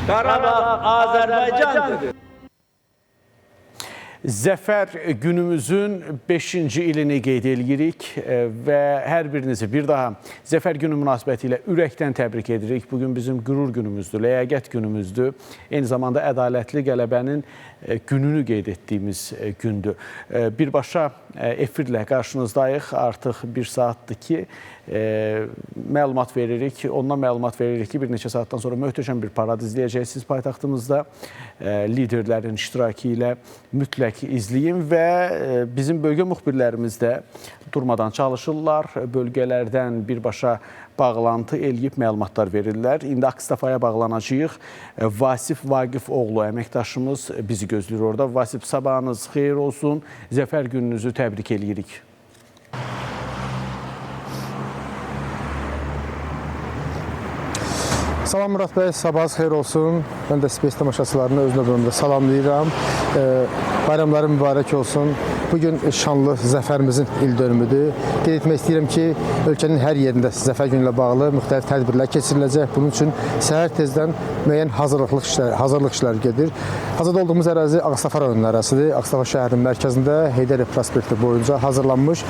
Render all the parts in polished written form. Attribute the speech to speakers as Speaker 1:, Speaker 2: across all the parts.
Speaker 1: Qarabağ Azərbaycandır.
Speaker 2: Zəfər günümüzün 5-ci ilini qeyd edirik və hər birinizi bir daha Zəfər günü münasibəti ilə ürəkdən təbrik edirik. Bugün bizim qürur günümüzdür, ləyaqət günümüzdür. Eyni zamanda ədalətli qələbənin gününü qeyd etdiyimiz gündür. Birbaşa efirlə qarşınızdayıq. Artıq bir saatdır ki, məlumat veririk. Ondan məlumat veririk ki, bir neçə saatdan sonra möhtəşəm bir parad izləyəcəksiniz paytaxtımızda. Liderlərin iştirakı ilə mütləq izləyin və bizim bölgə müxbirlərimiz də durmadan çalışırlar. Bölgələrdən birbaşa bağlantı eləyib məlumatlar verirlər. İndi Ağstafaya bağlanacağıq. Vasif Vaqifoğlu əməkdaşımız bizi gözləyir orada. Vasif, sabahınız xeyir olsun. Zəfər gününüzü təbrik eləyirik.
Speaker 3: Salam Murad bəy, sabahınız xeyir olsun. Mən də Space tamaşaçılarını öz növbəmdə salamlayıram. Bayramları mübarək olsun. Bugün şanlı zəfərimizin il dönümüdür. Qeyd etmək istəyirəm ki, ölkənin hər yerində Zəfər günü ilə bağlı müxtəlif tədbirlər keçiriləcək. Bunun üçün səhər tezdən müəyyən hazırlıq işləri gedir. Hazırda olduğumuz ərazi Ağstafa rayonunun ərazisidir. Ağstafa şəhərinin mərkəzində Heydər Əliyev prospekti boyunca hazırlanmış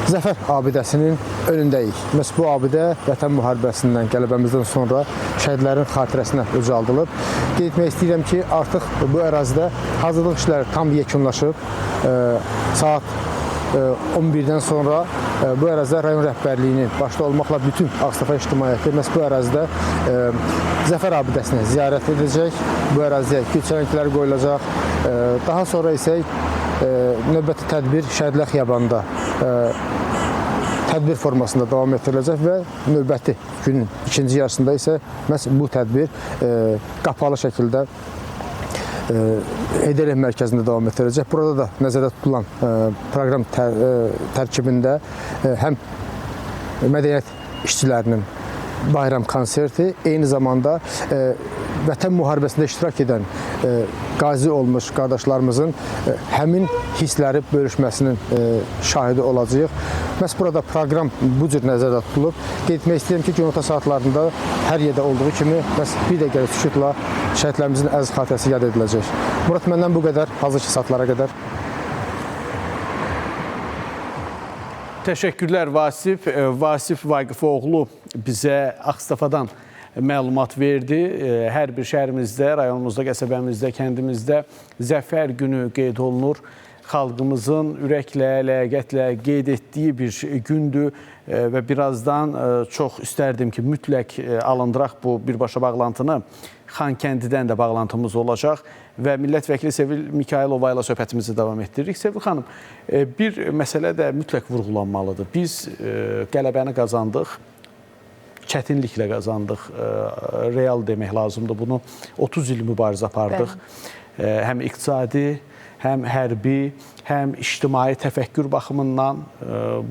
Speaker 3: Zəfər abidəsinin önündəyik. Məhz bu abidə Vətən müharibəsindən, qələbəmizdən sonra şəhidlərin xatirəsinə ucaldılıb. Qeyd etmək istəyirəm ki, artıq bu ərazidə hazırlıq işləri tam yekunlaşıb. Saat 11-dən sonra bu ərazidə rayon rəhbərliyinin başda olmaqla bütün Ağstafa ictimaiyyəti məhz bu ərazidə Zəfər abidəsini ziyarət edəcək. Bu əraziyə gül çələngləri qoyulacaq. Daha sonra isə növbəti tədbir Şəhidlər Xiyabanında tədbir formasında davam etdiriləcək və növbəti günün ikinci yarısında isə məhz bu tədbir qapalı şəkildə Heydər Əliyev mərkəzində davam etdiriləcək. Burada da nəzərdə tutulan proqram tərkibində həm mədəniyyət işçilərinin bayram konserti, eyni zamanda Vətən müharibəsində iştirak edən qazi olmuş qardaşlarımızın həmin hissləri bölüşməsinin şahidi olacağıq. Məhz burada proqram bu cür nəzərdə tutulub. Qeyd etmək istəyirəm ki, günorta saatlarında hər yerdə olduğu kimi məhz bir dəqiqəlik sükutla şəhidlərimizin əziz xatirəsi yad ediləcək. Murad, məndən bu qədər. Hazırki saatlara qədər.
Speaker 2: Təşəkkürlər Vasif. Vasif Vaqifoğlu bizə Ağstafadan məlumat verdi. Hər bir şəhərimizdə, rayonumuzda, qəsəbəmizdə, kəndimizdə Zəfər günü qeyd olunur. Xalqımızın ürəklə, ləyaqətlə qeyd etdiyi bir gündür və birazdan çox istərdim ki, mütləq alındıraq bu birbaşa bağlantını. Xankəndidən də bağlantımız olacaq və millət vəkili Sevil Mikayılova ilə söhbətimizi davam etdiririk. Sevil xanım, bir məsələ də mütləq vurğulanmalıdır. Biz qələbəni qazandıq, çətinliklə qazandıq, real demək lazımdır bunu. 30 il mübarizə apardıq. Həm iqtisadi, həm hərbi, həm ictimai təfəkkür baxımından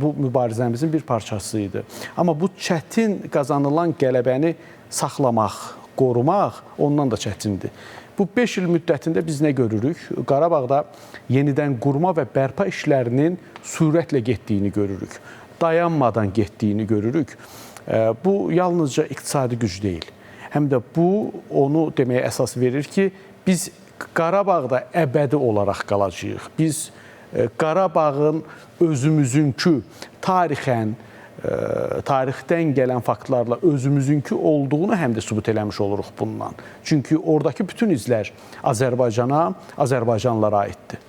Speaker 2: bu mübarizəmizin bir parçası idi. Amma bu çətin qazanılan qələbəni saxlamaq, qorumaq ondan da çətindir. Bu 5 il müddətində biz nə görürük? Qarabağda yenidən qurma və bərpa işlərinin sürətlə getdiyini görürük. Dayanmadan getdiyini görürük. Bu yalnızca iqtisadi güc deyil. Həm də bu onu deməyə əsas verir ki, biz Qarabağda əbədi olaraq qalacağıq. Biz Qarabağın özümüzünkü tarixən, tarixdən gələn faktlarla özümüzünkü olduğunu həm də sübut eləmiş oluruq bundan. Çünki oradakı bütün izlər Azərbaycana, Azərbaycanlılara aiddir.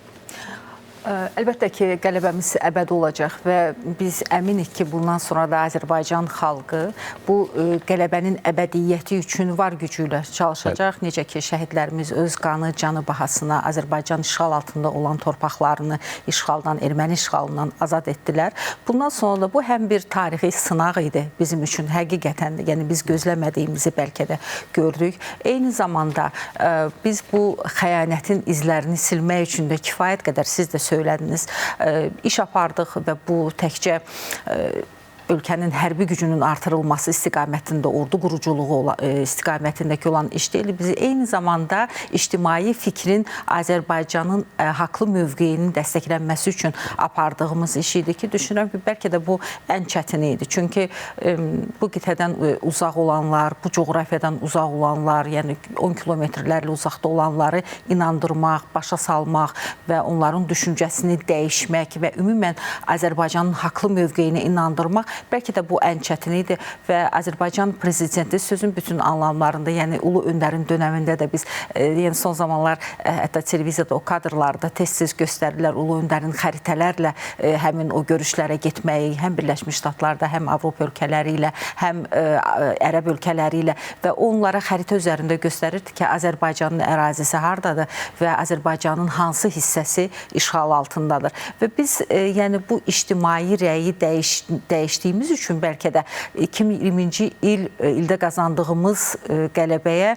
Speaker 4: Əlbəttə ki, qələbəmiz əbədi olacaq və biz əminik ki, bundan sonra da Azərbaycan xalqı bu qələbənin əbədiyyəti üçün var gücü ilə çalışacaq. Bəli. Necə ki, şəhidlərimiz öz qanı, canı bahasına Azərbaycan işğal altında olan torpaqlarını işğaldan, erməni işğalından azad etdilər. Bundan sonra da bu həm bir tarixi sınaq idi bizim üçün həqiqətən də, yəni biz gözləmədiyimizi bəlkə də gördük. Eyni zamanda biz bu xəyanətin izlərini silmək üçün də kifayət qədər, siz də söylədiniz, iş apardıq və bu təkcə ölkənin hərbi gücünün artırılması istiqamətində, ordu quruculuğu istiqamətindəki olan iş deyil. Biz eyni zamanda ictimai fikrin Azərbaycanın haqlı mövqeyinin dəstəklənməsi üçün apardığımız iş idi ki, düşünürəm ki, bəlkə də bu ən çətini idi. Çünki bu qitədən uzaq olanlar, bu coğrafiyadan uzaq olanlar, yəni 10 kilometrlərlə uzaqda olanları inandırmaq, başa salmaq və onların düşüncəsini dəyişmək və ümumən Azərbaycanın haqlı mövqeyinə inandırmaq bəlkə də bu ən çətini idi və Azərbaycan prezidenti sözün bütün anlamlarında, yəni Ulu Öndərin dönəmində də biz, yəni son zamanlar hətta televiziyada o kadrlarda tez-tez göstərirlər Ulu Öndərin xəritələrlə həmin o görüşlərə getməyi, həm Birləşmiş Ştatlarda, həm Avropa ölkələri ilə, həm Ərəb ölkələri ilə və onlara xəritə üzərində göstərirdi ki, Azərbaycanın ərazisi hardadır və Azərbaycanın hansı hissəsi işğal altındadır. Və biz yəni bu ictimai rəyi dəyişdiyimiz üçün bəlkə də 2020-ci ildə qazandığımız qələbəyə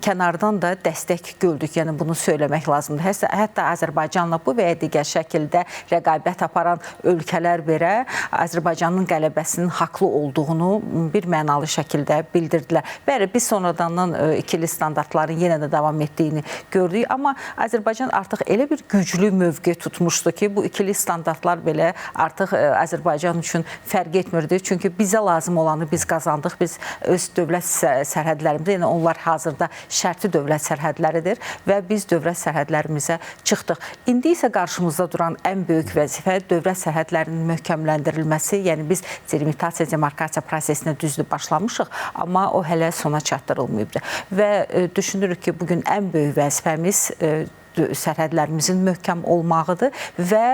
Speaker 4: kənardan da dəstək gördük. Yəni bunu söyləmək lazımdır. Hətta Azərbaycanla bu və ya digər şəkildə rəqabət aparan ölkələr belə Azərbaycanın qələbəsinin haqlı olduğunu bir mənalı şəkildə bildirdilər. Bəli, biz sonradandan ikili standartların yenə də davam etdiyini gördük, amma Azərbaycan artıq elə bir güclü mövqe tutmuşdu ki, bu ikili standartlar belə artıq Azərbaycan üçün fərq etmirdi. Çünki bizə lazım olanı biz qazandıq. Biz öz dövlət sərhədlərimizə, yəni onlar hazırda şərti dövlət sərhədləridir və biz dövlət sərhədlərimizə çıxdıq. İndi isə qarşımızda duran ən böyük vəzifə dövlət sərhədlərinin möhkəmləndirilməsi. Yəni biz delimitasiya, demarkasiya prosesinə düzdür başlamışıq, amma o hələ sona çatdırılmayıbdır. Və düşünürük ki, bugün ən böyük vəzifəmiz sərhədlərimizin möhkəm olmağıdır və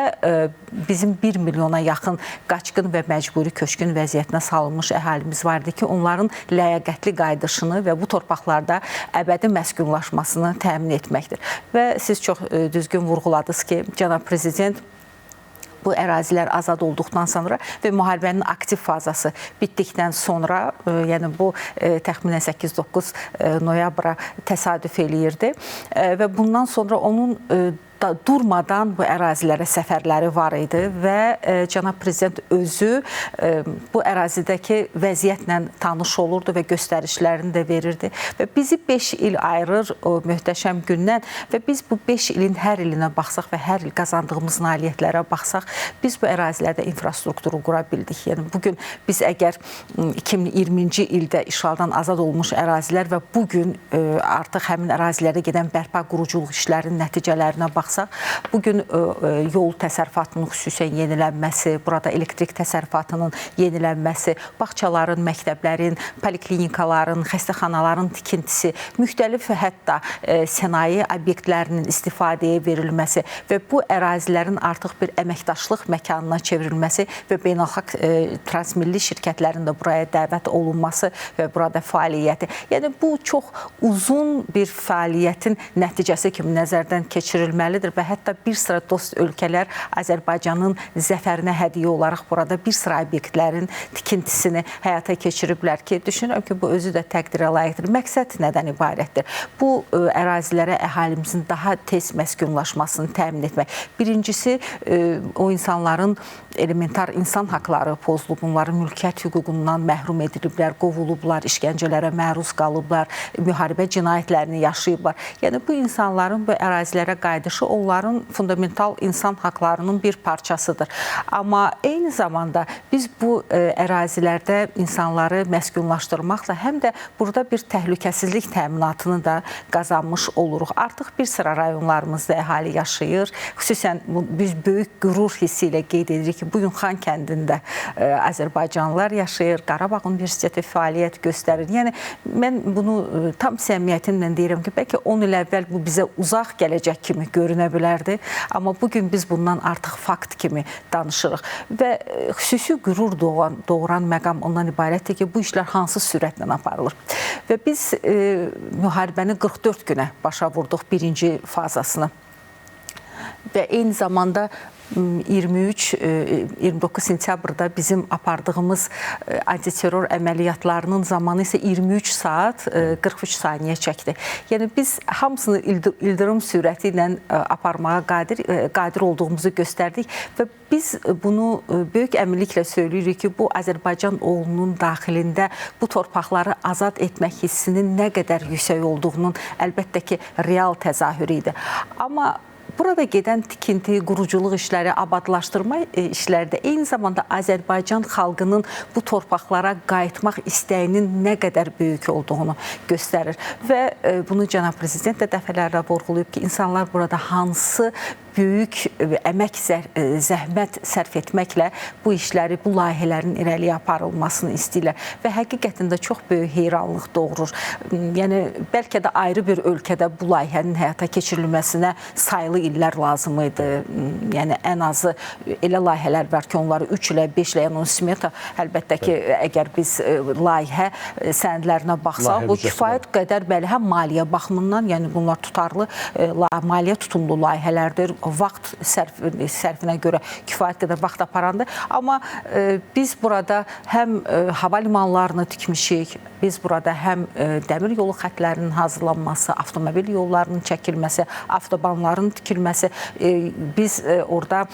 Speaker 4: bizim 1 milyona yaxın qaçqın və məcburi köçkün vəziyyətinə salınmış əhalimiz vardı ki, onların ləyaqətli qayıdışını və bu torpaqlarda əbədi məskunlaşmasını təmin etməkdir. Və siz çox düzgün vurğuladınız ki, cənab prezident bu ərazilər azad olduqdan sonra və müharibənin aktiv fazası bitdikdən sonra, yəni bu təxminən 8-9 noyabra təsadüf eləyirdi və bundan sonra onun durmadan bu ərazilərə səfərləri var idi və cənab prezident özü bu ərazidəki vəziyyətlə tanış olurdu və göstərişlərini də verirdi. Və bizi 5 il ayırır o möhtəşəm gündən və biz bu 5 ilin hər ilinə baxsaq və hər il qazandığımız nailiyyətlərə baxsaq, biz bu ərazilərdə infrastrukturu qura bildik. Yəni bugün biz əgər 2020-ci ildə işğaldan azad olmuş ərazilər və bugün artıq həmin ərazilərə gedən bərpa quruculuq işlərinin nəticələrinə baxsaq, bugün yol təsərrüfatının xüsusən yenilənməsi, burada elektrik təsərrüfatının yenilənməsi, bağçaların, məktəblərin, poliklinikaların, xəstəxanaların tikintisi, müxtəlif hətta sənaye obyektlərinin istifadəyə verilməsi və bu ərazilərin artıq bir əməkdaşlıq məkanına çevrilməsi və beynəlxalq transmilli şirkətlərin də buraya dəvət olunması və burada fəaliyyəti. Yəni bu çox uzun bir fəaliyyətin nəticəsi kimi nəzərdən keçirilməlidir və hətta bir sıra dost ölkələr Azərbaycanın zəfərinə hədiyyə olaraq burada bir sıra obyektlərin tikintisini həyata keçiriblər ki, düşünürəm ki, bu özü də təqdirə layiqdir. Məqsəd nədən ibarətdir? Bu ərazilərə əhalimizin daha tez məskunlaşmasını təmin etmək. Birincisi, o insanların elementar insan haqları pozulub, onların mülkiyyət hüququndan məhrum ediliblər, qovulublar, işgəncələrə məruz qalıblar, müharibə cinayətlərini yaşayıblar. Yəni bu insanların bu ərazilərə qayıdışı onların fundamental insan haqlarının bir parçasıdır. Amma eyni zamanda biz bu ərazilərdə insanları məskunlaşdırmaqla həm də burada bir təhlükəsizlik təminatını da qazanmış oluruq. Artıq bir sıra rayonlarımızda əhali yaşayır. Xüsusən biz böyük qürur hissi ilə qeyd edirik ki, bugün Xan kəndində Azərbaycanlılar yaşayır, Qarabağ Universiteti fəaliyyət göstərir. Yəni mən bunu tam səmimiyyətimlə deyirəm ki, bəlkə 10 il əvvəl bu bizə uzaq gələcək kimi görünə bilərdi, amma bugün biz bundan artıq fakt kimi danışırıq və xüsusi qürur doğuran məqam ondan ibarətdir ki, bu işlər hansı sürətlə aparılır. Və biz müharibəni 44 günə başa vurduq birinci fazasını və eyni zamanda 23-29 sentyabrda bizim apardığımız antiterror əməliyyatlarının zamanı isə 23 saat 43 saniyə çəkdi. Yəni biz hamısını ildırım sürəti ilə aparmağa qadir olduğumuzu göstərdik və biz bunu böyük əminliklə söyləyirik ki, bu Azərbaycan oğlunun daxilində bu torpaqları azad etmək hissinin nə qədər yüksək olduğunun əlbəttə ki, real təzahürü idi. Amma burada gedən tikinti, quruculuq işləri, abadlaşdırma işləri də eyni zamanda Azərbaycan xalqının bu torpaqlara qayıtmaq istəyinin nə qədər böyük olduğunu göstərir. Və bunu cənab prezident də dəfələrlə vurğulayıb ki, insanlar burada hansı böyük əmək, zəhmət sərf etməklə bu işləri, bu layihələrin irəliyə aparılmasını istəyirlər və həqiqətən də çox böyük heyranlıq doğurur. Yəni, bəlkə də ayrı bir ölkədə bu layihənin həyata keçirilməsinə sayılı illər lazım idi. Yəni, ən azı elə layihələr var ki, onları 3 ilə, 5 ilə, yəni smeta, əlbəttə ki, əgər biz layihə sənədlərinə baxsaq, bu kifayət qədər bəli, həm maliyyə baxımından, yəni bunlar tutarlı, maliyyə tutumlu layihələrdir, vaxt sərfinə görə kifayət qədər vaxt aparandır. Amma biz burada həm hava limanlarını tikmişik, biz burada həm dəmir yolu xətlərinin hazırlanması, avtomobil yollarının çəkilməsi, avtobanların tikilməsi, biz orada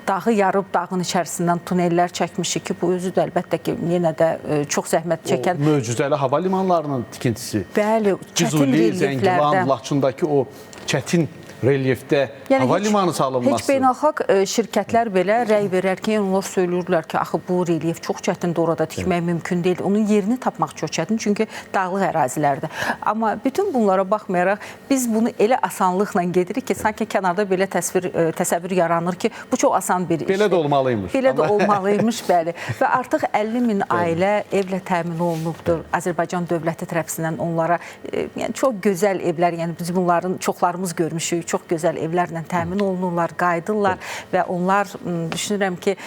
Speaker 4: dağı yarıb dağın içərisindən tunellər çəkmişik ki, bu özü də əlbəttə ki, yenə də çox zəhmət çəkən...
Speaker 2: O möcüzəli hava limanlarının tikintisi.
Speaker 4: Bəli, çətin
Speaker 2: Füzuli,
Speaker 4: relyeflərdə.
Speaker 2: Zəngilan, Laçındakı o çətin relyefdə
Speaker 4: yəni
Speaker 2: hava limanı salınması.
Speaker 4: Heç beynəlxalq şirkətlər belə rəy verərkən onlar söyləyirlər ki, axı bu relyef çox çətindir, orada tikmək mümkün deyil. Onun yerini tapmaq çox çətin, çünki dağlıq ərazilərdir. Amma bütün bunlara baxmayaraq biz bunu elə asanlıqla gedirik ki, sanki kənarda belə təsəvvür yaranır ki, bu çox asan bir işdir.
Speaker 2: Belə də olmalıymış.
Speaker 4: Belə də olmalıymış, bəli. Və artıq 50 min ailə evlə təmin olunubdur. Azərbaycan dövləti tərəfindən onlara yəni çox gözəl evlər, yəni biz bunların çoxlarımız görmüşük, çox gözəl evlərlə təmin olunurlar, qayıdırlar və onlar düşünürəm ki,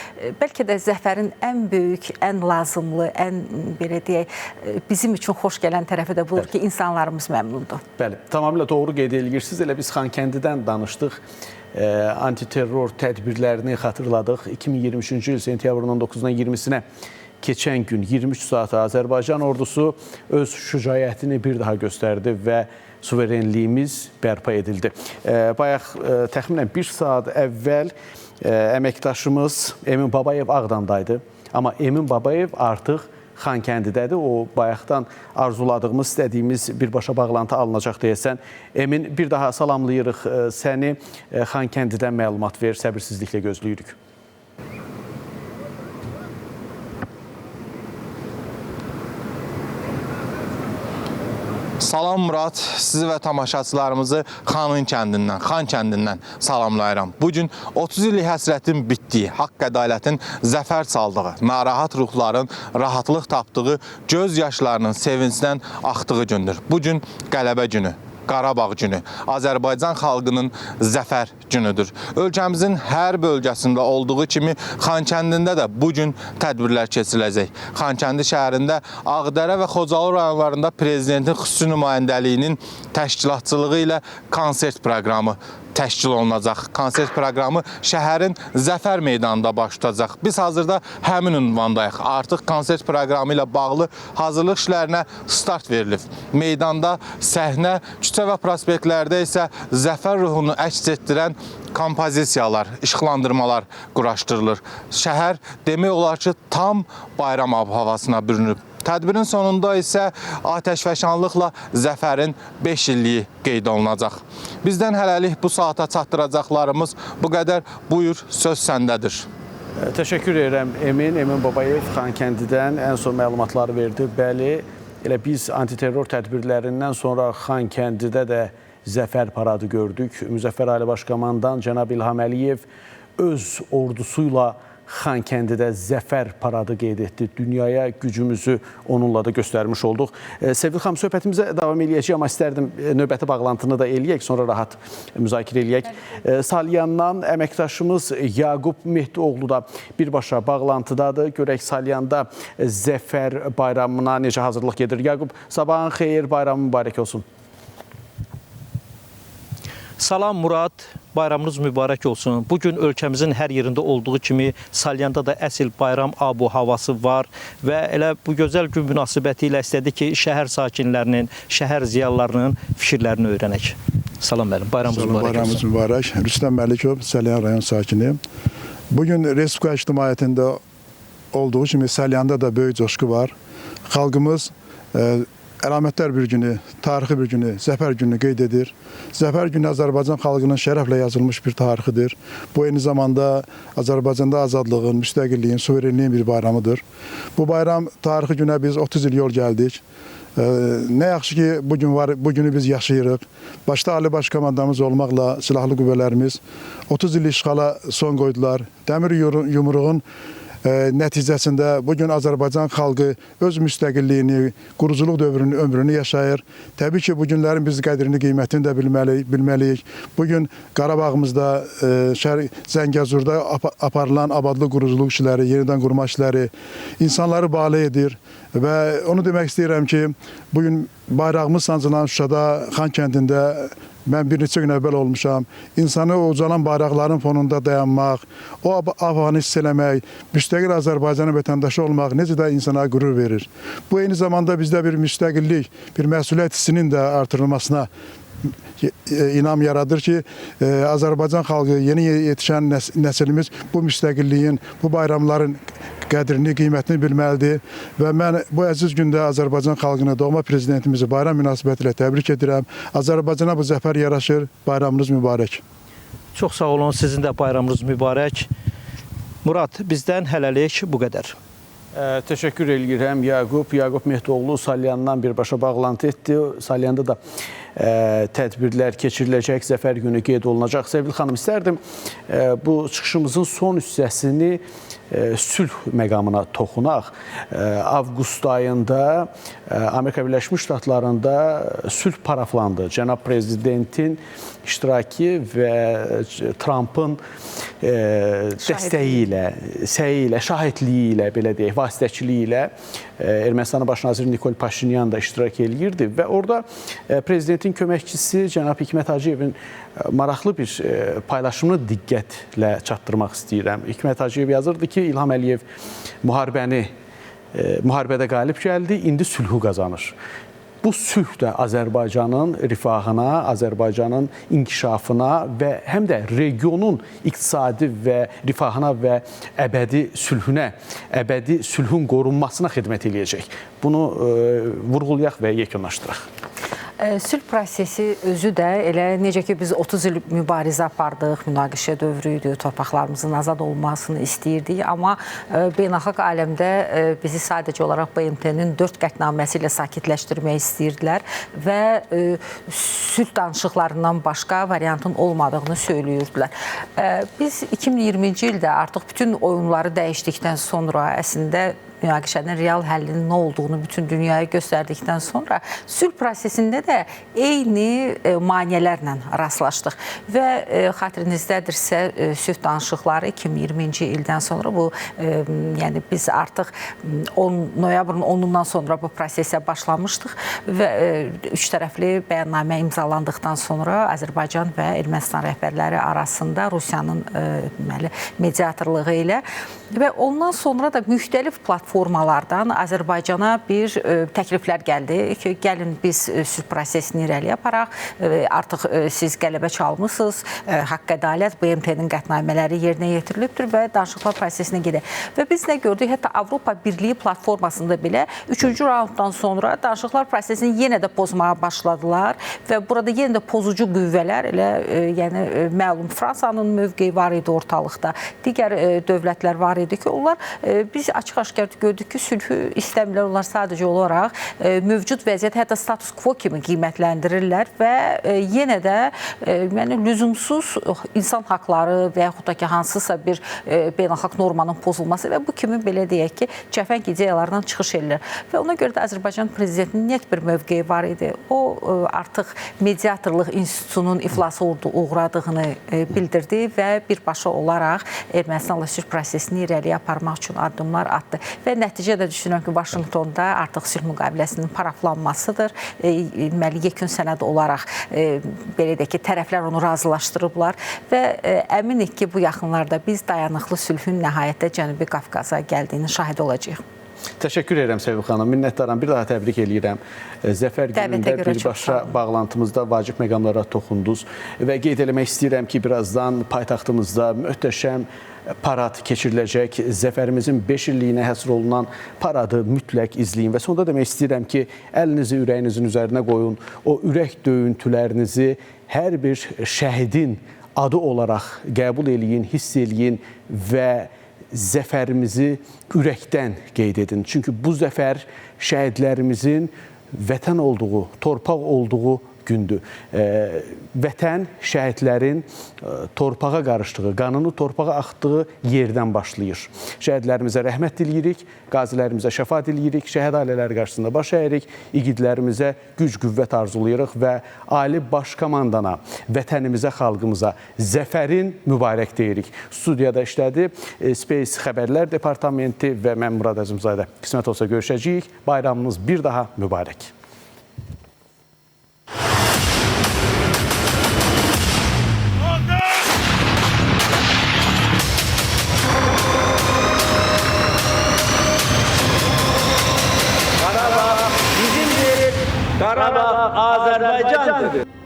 Speaker 4: bəlkə də zəfərin ən böyük, ən lazımlı, ən belə deyək, bizim üçün xoş gələn tərəfi də budur ki, insanlarımız məmnundur.
Speaker 2: Bəli, tamamilə doğru qeyd edirsiniz. Elə biz Xankəndidən danışdıq, antiterror tədbirlərini xatırladıq. 2023-cü il sentyabrın 19-dan 20-sinə keçən gün 23 saata Azərbaycan ordusu öz şücaətini bir daha göstərdi və suverenliyimiz bərpa edildi. Bayaq təxminən bir saat əvvəl əməkdaşımız Emin Babayev Ağdamdaydı. Amma Emin Babayev artıq Xankəndidədir. O bayaqdan arzuladığımız, istədiyimiz birbaşa bağlantı alınacaq deyəsən. Emin, bir daha salamlayırıq səni. Xankəndidən məlumat ver, səbirsizliklə gözləyirik.
Speaker 5: Salam Murad, sizi və tamaşaçılarımızı Xanın kəndindən, Xan kəndindən salamlayıram. Bugün 30 illik həsrətin bitdiyi, haqq ədalətin zəfər çaldığı, narahat ruhların rahatlıq tapdığı, göz yaşlarının sevincdən axdığı gündür. Bugün qələbə günü, Qarabağ günü, Azərbaycan xalqının zəfər günüdür. Ölkəmizin hər bölgəsində olduğu kimi Xankəndində də bugün tədbirlər keçiriləcək. Xankəndi şəhərində Ağdərə və Xocalı rayonlarında Prezidentin xüsusi nümayəndəliyinin təşkilatçılığı ilə konsert proqramı təşkil olunacaq. Konsert proqramı şəhərin Zəfər meydanında baş tutacaq. Biz hazırda həmin ünvandayıq. Artıq konsert proqramı ilə bağlı hazırlıq işlərinə start verilib. Meydanda səhnə, küçə və prospektlərdə isə zəfər ruhunu əks etdirən kompozisiyalar, işıqlandırmalar quraşdırılır. Şəhər demək olar ki, tam bayram ab-havasına bürünüb. Tədbirin sonunda isə atəşfəşanlıqla zəfərin 5 illiyi qeyd olunacaq. Bizdən hələlik bu saata çatdıracaqlarımız bu qədər. Buyur, söz səndədir.
Speaker 2: Təşəkkür edirəm Emin. Emin Babayev Xankəndidən ən son məlumatları verdi. Bəli, elə biz antiterror tədbirlərindən sonra Xankəndidə də zəfər paradı gördük. Müzəffər Ali Başkomandan cənab İlham Əliyev öz ordusuyla Xankəndidə zəfər paradı qeyd etdi. Dünyaya gücümüzü onunla da göstərmiş olduq. Sevil xanım, söhbətimizə davam eləyəcəyik, amma istərdim növbəti bağlantını da eləyək, sonra rahat müzakirə eləyək. Salyandan əməkdaşımız Yaqub Mehdioğlu da birbaşa bağlantıdadır. Görək Salyanda zəfər bayramına necə hazırlıq gedir. Yaqub, sabahın xeyir, bayramı mübarək olsun.
Speaker 6: Salam Murad, bayramınız mübarək olsun. Bugün ölkəmizin hər yerində olduğu kimi Salyanda da əsl bayram abu havası var və elə bu gözəl gün münasibəti ilə istədik ki, şəhər sakinlərinin, şəhər ziyalılarının fikirlərini öyrənək. Salam müəllim, bayramınız
Speaker 7: Salam,
Speaker 6: mübarək
Speaker 7: bayramınız
Speaker 6: olsun.
Speaker 7: Mübarək. Rüstəm Məlikov, Səlyan rayon sakini. Bugün Respublika ictimaiyyətində olduğu kimi Səlyanda da böyük coşqu var. Xalqımız əlamətdar bir günü, tarixi bir günü, Zəfər gününü qeyd edir. Zəfər günü Azərbaycan xalqının şərəflə yazılmış bir tarixidir. Bu eyni zamanda Azərbaycanda azadlığın, müstəqilliyin, suverenliyin bir bayramıdır. Bu bayram tarixi günə biz 30 il yol gəldik. Nə yaxşı ki, bu gün var, bu günü biz yaşayırıq. Başda Ali Baş Komandamız olmaqla silahlı qüvvələrimiz 30 il işğala son qoydular. Dəmir yumruğun nəticəsində bugün Azərbaycan xalqı öz müstəqilliyini, quruculuq dövrünün ömrünü yaşayır. Təbii ki, bu günlərin biz qədrini, qiymətini də bilməliyik. Bugün Qarabağımızda, Zəngəzurda aparılan abadlıq quruculuq işləri, yenidən qurma işləri insanları bale edir və onu demək istəyirəm ki, bugün bayrağımız sancılan Şuşada, Xan kəndində mən bir neçə gün əvvəl olmuşam. İnsanı o ucalan bayraqların fonunda dayanmaq, o havanı hiss eləmək, müstəqil Azərbaycanın vətəndaşı olmaq necə də insana qürur verir. Bu eyni zamanda bizdə bir müstəqillik, bir məsuliyyət hissinin də artırılmasına inam yaradır ki, Azərbaycan xalqı, yeni yetişən nəslimiz bu müstəqilliyin, bu bayramların qədrini, qiymətini bilməlidir və mən bu əziz gündə Azərbaycan xalqını, doğma prezidentimizi bayram münasibətilə təbrik edirəm. Azərbaycana bu zəfər yaraşır. Bayramınız mübarək.
Speaker 6: Çox sağ olun, sizin də bayramınız mübarək. Murad, bizdən hələlik bu qədər.
Speaker 2: Təşəkkür eləyirəm Yaqub. Yaqub Mehdioğlu Salyandan birbaşa bağlantı etdi. Salyanda da tədbirlər keçiriləcək, Zəfər günü qeyd olunacaq. Sevil xanım, istərdim bu çıxışımızın son hissəsini sülh məqamına toxunaq. Avqust ayında Amerika Birləşmiş Ştatlarında sülh paraflandı. Cənab Prezidentin iştirakı və Trumpın dəstəyi ilə, səyi ilə, şahidliyi ilə, belə deyək, vasitəçiliyi ilə Ermənistanın baş naziri Nikol Paşinyan da iştirak eləyirdi və orada prezidentin köməkçisi cənab Hikmət Hacıyevin maraqlı bir paylaşımını diqqətlə çatdırmaq istəyirəm. Hikmət Hacıyev yazırdı ki, İlham Əliyev müharibədə qalib gəldi, indi sülhü qazanır. Bu sülh də Azərbaycanın rifahına, Azərbaycanın inkişafına və həm də regionun iqtisadi və rifahına və əbədi sülhünə, əbədi sülhün qorunmasına xidmət eləyəcək. Bunu vurğulayaq və yekunlaşdıraq.
Speaker 4: Sülh prosesi özü də elə necə ki biz 30 il mübarizə apardıq, münaqişə dövrü idi, torpaqlarımızın azad olmasını istəyirdik, amma beynəlxalq aləmdə bizi sadəcə olaraq BMT-nin 4 qətnaməsi ilə sakitləşdirmək istəyirdilər və sülh danışıqlarından başqa variantın olmadığını söyləyirdilər. Biz 2020-ci ildə artıq bütün oyunları dəyişdikdən sonra əslində münaqişənin real həllinin nə olduğunu bütün dünyaya göstərdikdən sonra sülh prosesində də eyni maneələrlə rastlaşdıq. Və xatirinizdədirsə, sülh danışıqları 2020-ci ildən sonra bu, yəni biz artıq noyabrın 10-undan sonra bu prosesə başlamışdıq və üç tərəfli bəyannamə imzalandıqdan sonra Azərbaycan və Ermənistan rəhbərləri arasında Rusiyanın deməli mediatorluğu ilə və ondan sonra da müxtəlif platformalardan Azərbaycana bir təkliflər gəldi ki, gəlin biz sülh prosesini irəliyə aparaq, artıq siz qələbə çalmısınız, haqq ədalət, BMT-nin qətnamələri yerinə yetirilibdir və danışıqlar prosesinə gedək. Və biz nə gördük? Hətta Avropa Birliyi platformasında belə 3-cü raunddan sonra danışıqlar prosesini yenə də pozmağa başladılar və burada yenə də pozucu qüvvələr elə, yəni məlum Fransanın mövqeyi var idi ortalıqda, digər dövlətlər var idi ki, onlar biz açıq-aşkar gördük ki, sülhü istəmirlər, onlar sadəcə olaraq mövcud vəziyyət, hətta status quo kimi qiymətləndirirlər və yenə də yəni, lüzumsuz insan haqları və yaxud da ki, hansısa bir beynəlxalq normanın pozulması və bu kimi belə deyək ki, cəfəng ideyalardan çıxış edirlər. Və ona görə də Azərbaycan prezidentinin net bir mövqeyi var idi. O artıq mediatorluq institutunun iflasa uğradığını bildirdi və birbaşa olaraq Ermənistanla sülh prosesini irəliyə aparmaq üçün addımlar atdı. Və Və nəticə də düşünürəm ki, Vaşinqtonda artıq sülh müqaviləsinin paraflanmasıdır. Deməli, yekun sənəd olaraq belə deyək ki, tərəflər onu razılaşdırıblar və əminik ki, bu yaxınlarda biz dayanıqlı sülhün nəhayətdə Cənubi Qafqaza gəldiyini şahid olacağıq.
Speaker 2: Təşəkkür edirəm Sevil xanım, minnətdaram. Bir daha təbrik eləyirəm. Zəfər günündə birbaşa bağlantımızda vacib məqamlara toxundunuz və qeyd eləmək istəyirəm ki, birazdan paytaxtımızda möhtəşəm parad keçiriləcək. Zəfərimizin 5 illiyinə həsr olunan paradı mütləq izləyin və sonda demək istəyirəm ki, əlinizi ürəyinizin üzərinə qoyun. O ürək döyüntülərinizi hər bir şəhidin adı olaraq qəbul eləyin, hiss eləyin və zəfərimizi ürəkdən qeyd edin. Çünki bu zəfər şəhidlərimizin vətən olduğu, torpaq olduğu gündür. Vətən şəhidlərin torpağa qarışdığı, qanını torpağa axıtdığı yerdən başlayır. Şəhidlərimizə rəhmət diləyirik, qazilərimizə şəfa diləyirik, şəhid ailələri qarşısında baş əyirik, igidlərimizə güc qüvvət arzulayırıq və Ali Baş Komandana, vətənimizə, xalqımıza zəfərin mübarək deyirik. Studiyada işlədi Space Xəbərlər Departamenti və mən Murad Əzimzadə. Qismət olsa görüşəcəyik. Bayramınız bir daha mübarək.
Speaker 1: Qarabağ bizimdir, Qarabağ Azərbaycandır.